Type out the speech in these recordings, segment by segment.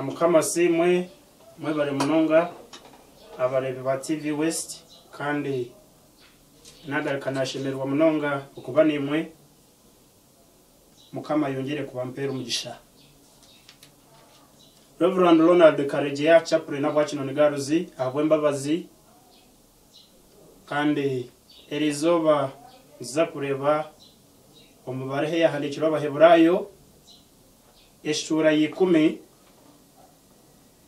Mukama asiimwe, mwebare munonga abareebi ba TV West kandi nagaruka nashemererwa munonga okuba naimwe. Mukama ayongyere kubampeera omugisha. Rev. Ronald Karegeya Chaplain abwa Kinoni Girls ahabw'embabazi kandi erizooba nituza kureeba omu baruha eyahandiikirwe Abaheburaayo Eshuura ya ikumi,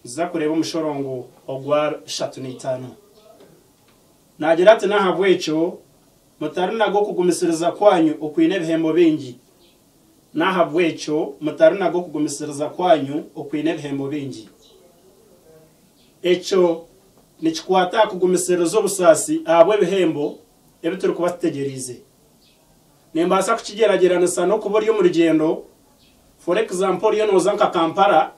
nituza kureeba omushorongo ogwa 35. Naagira ati, N'ahabw'ekyo mutarinaga okugumisiriza kwanyu okwine ebihembo bingi. N'ahabw'ekyo mutarinaga okugumisiriza kwanyu okwine ebihembo bingi. Ekyo nikikwata aha kugumisiririza obusaasi ahabw'ebihembo ebi turikuba tutegyereize. Nimbaasa kukigyeragyeranisa n'okuba ori omu rugyendo, for example oriyo nooza nka Kampala,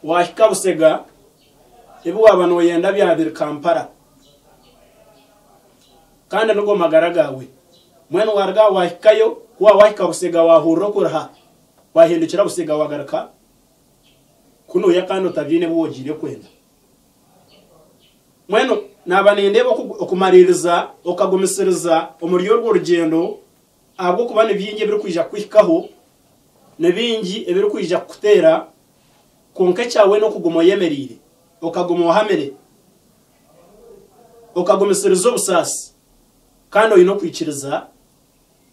waahika Busega, ebi waaba nooyenda byaba biri Kampala. Kandi nigo magara gaawe. Mbwenu waaruga aha waahikayo, ku waaba waahika Busega waahurira okuriha, waahindukira Busega waagaruka kunuya kandi otabiine ebi wogiire kwenda. Mbwenu naaba nindeeba okumariiriza okagumisiriza omuri orwo rugyendo ahabw'okuba ni bingi ebirikwija kukuhikaho, ni bingi ebirikwija kukuteera, kwonka ekyawe n'okuguma oyemereire, okaguma ohamire, okagumisiriza obusaasi kandi oine okwikiriza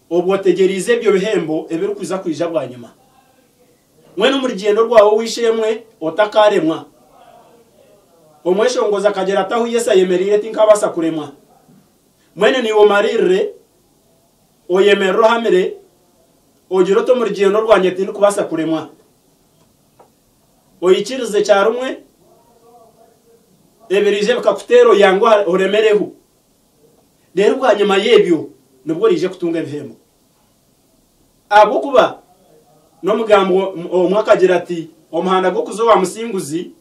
obwo otegyereize ebyo bihembo ebirikwija kwija bwanyima. Mbwenu omu rugyendo rwawe ow'eishe-emwe otakaaremwa. Omweshongozi akagira ati, Ahu Yesu ayemereire tinkaabaasa kuremwa. Mbwenu naiwe omariirire, oyemerere ohamire, ogire oti, Omu rugyendo rwangye tindikubaasa kuremwa. Oikirize kyarumwe, ebiriija bikakuteera oyange oremereho. Reero bwanyima y'ebyo nibwo oraije kutunga ebihembo. Ahabw'okuba n'omugambi omwe akagira ati, Omuhanda gw'okuza owa musinguzi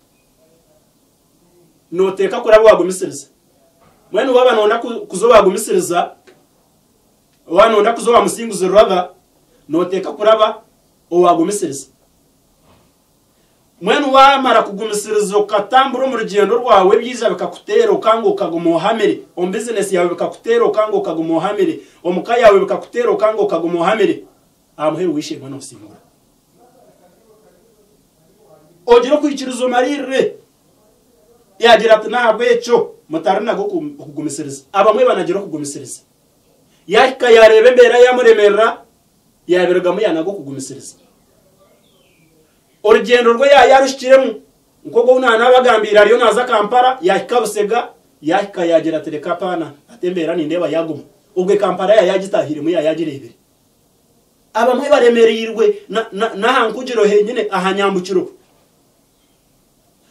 nooteeka kuraba waagumisiriza. Mbwenu waaba nooyenda kuza owagumisiriza, waaba nooyenda kuza owa musinguzi ruraba, nooteeka kuraba owagumisiriza. Mbwenu waamara kugumisiriza okatambura omu rugyendo rwawe ebyaija bikakuteera okanga okaguma ohamire, omu bizinesi yaawe bikakuteera okanga okaguma ohamire, omu ka yaawe bikakuteera okanga okaguma ohamire, aha muheru w'eishe-emwe noosingura. Ogire okwikiriza omariirire. Yaagira ati, N'ahabw'ekyo mutarinaga okugumisiriza. Abamwe banagira okugumisiriza. Yaahika yaareeba embeera yaamuremeerera, yaabirugamu yaanaga okugumisiriza. Orugyendo rwe yaaruhikiremu nk'oku ou naanabagambiire ariyo naaza Kampala, yaahika Busega, yaahika yaagira ati reka apaana, ati embeera nindeeba yaaguma. Obwe Kampala yaayagitaahiremu yaayagireebire. Abamwe baremereirwe n'aha nkugiro henyine aha nyambukiro.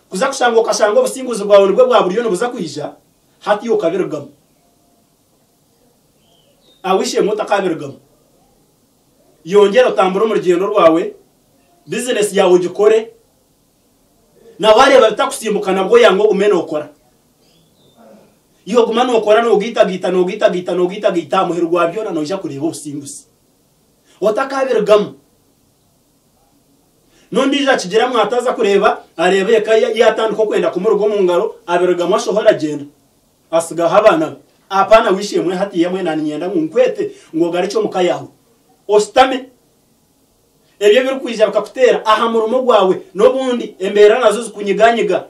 Kuza kushanga okashanga obusinguzi bwawe nibwo bwa buriyo nibuza kwija, hati okabirugamu. Ahu-ishemwe otakabirugamu. Yongyera otambure omu rugyendo rwawe, bizinesi yaawe ogikore, na waareeba bitakusimbuka nabwo oyanga ogume nookora. Iwe guma nookora noogaitagaita noogaitagaita noogaitagaita aha muheru gwa byona noija kureeba obusinguzi. Otakabirugamu. N'ondiijo akigiramu ati aza kureeba, areeba eka ye yatandika okwenda kumuruga omu ngaro, abirugamu ashohora agyenda. Asigaho abaana be. Apaana w'eishe-emwe hatiiya mbwenu niinyenda ngu nkwete ngu ogarukye omu ka yaawe. Oshutame. Ebyo ebirikwija bikakuteera aha murimo gwawe n'obundi embeera nazo zikunyiganyiga.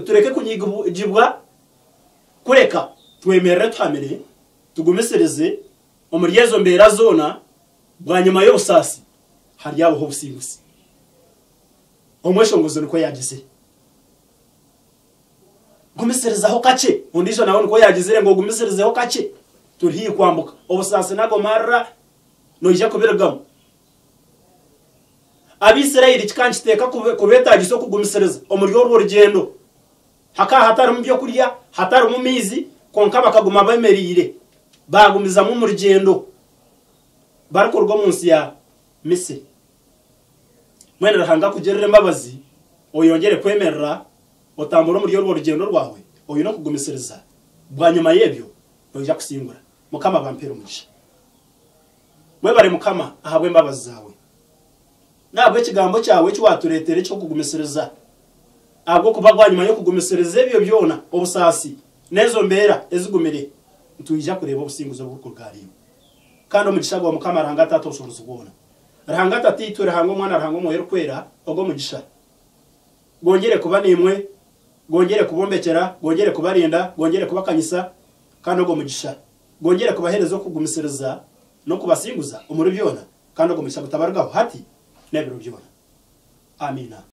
Tureke kunyigibwa kureka twemerere tuhamire, tugumisirize omuri ezo mbeera zoona, bwanyima y'obusaasi haryabaho obusinguzi. Omweshongozi nikwo yaagizire. Gumisirizaho kakye. Ondiijo nawe nikwo yaagizire ngu ogumisirizeho kakye. Turi haihi kwambuka. Obusaasi n'ago marira noija kubirugamu. Abaisraeli kikaba nikiteeka kubeetaagisa okugumisiriza omuri orwo rugyendo. Hakaba hatarimu by'okurya, hatarimu maizi, kwonka bakaguma bemereire, baagumizamu omu rugyendo barikuruga omu nsi ya Misri. Mbwenu Ruhanga akugirire embabazi, oyongyere kwemerera, otambure omuri orwo rugyendo rwawe oine okugumisiriza. Bwanyima y'ebyo, noija kusingura. Mukama abampeere omugisha. Mwebare Mukama ahabw'embabazi zaawe. N'ahabw'ekigambo kyawe eki waatureetera eky'okugumisiriza. Ahabw'okuba bwanyima y'okugumisiriza ebyo byona, obusaasi, n'ezo mbeera ezigumire, nitwija kureeba obusinguzi oburikuruga ahariiwe. Kandi omugisha gwa Mukama Ruhanga Taata Obushoboorozi bwona, Ruhanga Tataitwe, Ruhanga Omwana, Ruhanga Omwoyo Orikwera, ogwo omugisha gwongyere kuba naimwe, gwongyere kubombekyera, gwongyere kubarinda, gwongyere kubakanyisa, kandi ogwo mugisha gwongyere kubaheereza okugumisiriza n'okubasinguza omuri byona, kandi ogwo mugisha gutabarugaho hati n'ebiro byona. Amiina.